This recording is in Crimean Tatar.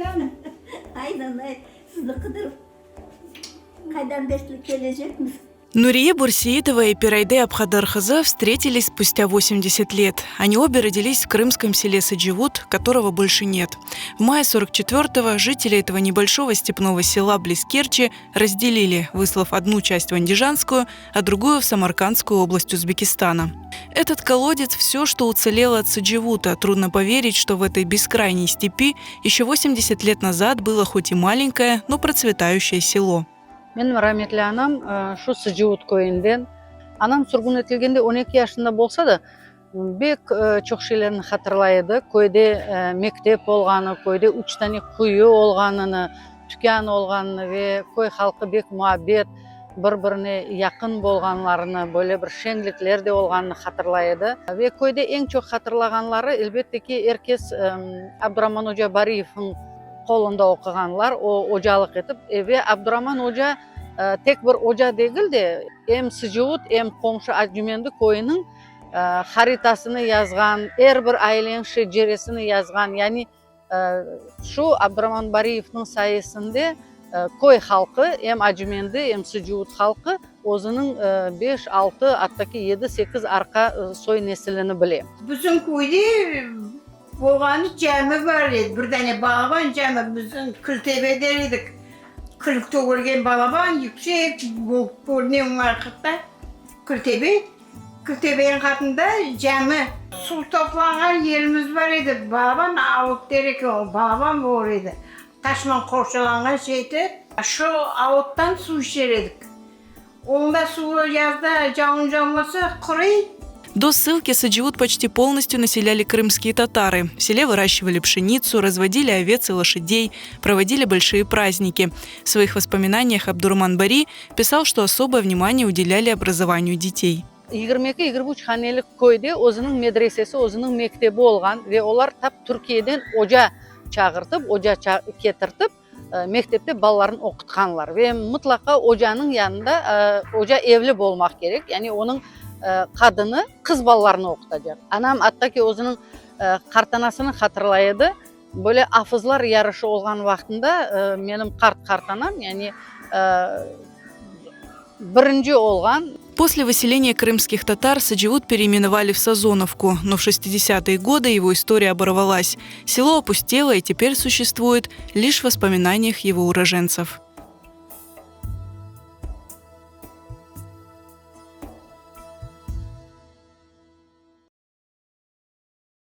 Aydan, aydan, sizni qıdırıp qaydan besli kelecekmiz. Нурие Бурсеитова и Пирайде Абхадархызы встретились спустя 80 лет. Они обе родились в крымском селе Садживут, которого больше нет. В мае 44-го жители этого небольшого степного села близ Керчи разделили, выслав одну часть в Андижанскую, а другую в Самаркандскую область Узбекистана. Этот колодец – все, что уцелело от Садживута. Трудно поверить, что в этой бескрайней степи еще 80 лет назад было хоть и маленькое, но процветающее село. Menim rametli anam şu Sıcıut köyünden. Anam sürgün etilgende 12 yaşında bolsa da, bek çoq şeylerni hatırlay edi. Köyde mektep olğanı, köyde üç tane quyu olğanını, tükân olğanını ve köy halqı bek muabbet, bir-birine yaqın bolğanlarını, böyle bir şeñlikler de olğanını hatırlay edi. Ve köyde eñ çoq hatırlağanları, elbette ki, er kes Abduraman oca Bariyevniñ qolunda oquğanlar, o ocalıq etip, ve Abduraman oca tek bir oca degil de, em Sıcıut, em qomşu Acümendi köyüniñ haritasını yazğan, er bir aileniñ şeceresini yazğan, yani şu Abduraman Bariyevniñ sayesinde köy halqı, em Acümendi, em Sıcıut halqı özüniñ beş, altı, atta ki yedi, sekiz arqa soy nesilini bile. Bizim köyde Olğanı cami bar edi, bir dane balaban cami, bizim Kültebe der edik. Kül tögülgen balaban, yüksek bolıp körüne o vaqıtta Kültebe. Kültebeniñ qatında cami. Suv toplanğan yerimiz bar edi, balaban avut der eken, o balaban bolur edi, taşman qorçalanğan şeydi. Şu avuttan suv içer edik. Onda suvı yazda cavun cavmasa quruy. До ссылки Саджиут почти полностью населяли крымские татары. В селе выращивали пшеницу, разводили овец и лошадей, проводили большие праздники. В своих воспоминаниях Абдурман Бари писал, что особое внимание уделяли образованию детей. 22, 23 hanelik köyde özüniñ medresesi, özüniñ mektebi olğan ve olar tap Türkiyeden oca çağırtıp, oca ketirtip, mektepte balalarını oqutqanlar ve mıtlaqa ocanıñ yanında oca evli bolmaq kerek, yani onıñ qadını qız balalarını oqutacaq. Anam atta ki özüniñ qartanasını hatırlay edi, böyle afızlar yarışı olğan vaqtında menim qart qartanam, yani birinci olğan. После выселения крымских татар Садживут переименовали в Сазоновку, но в 60-е годы его история оборвалась. Село опустело и теперь существует лишь в воспоминаниях его уроженцев.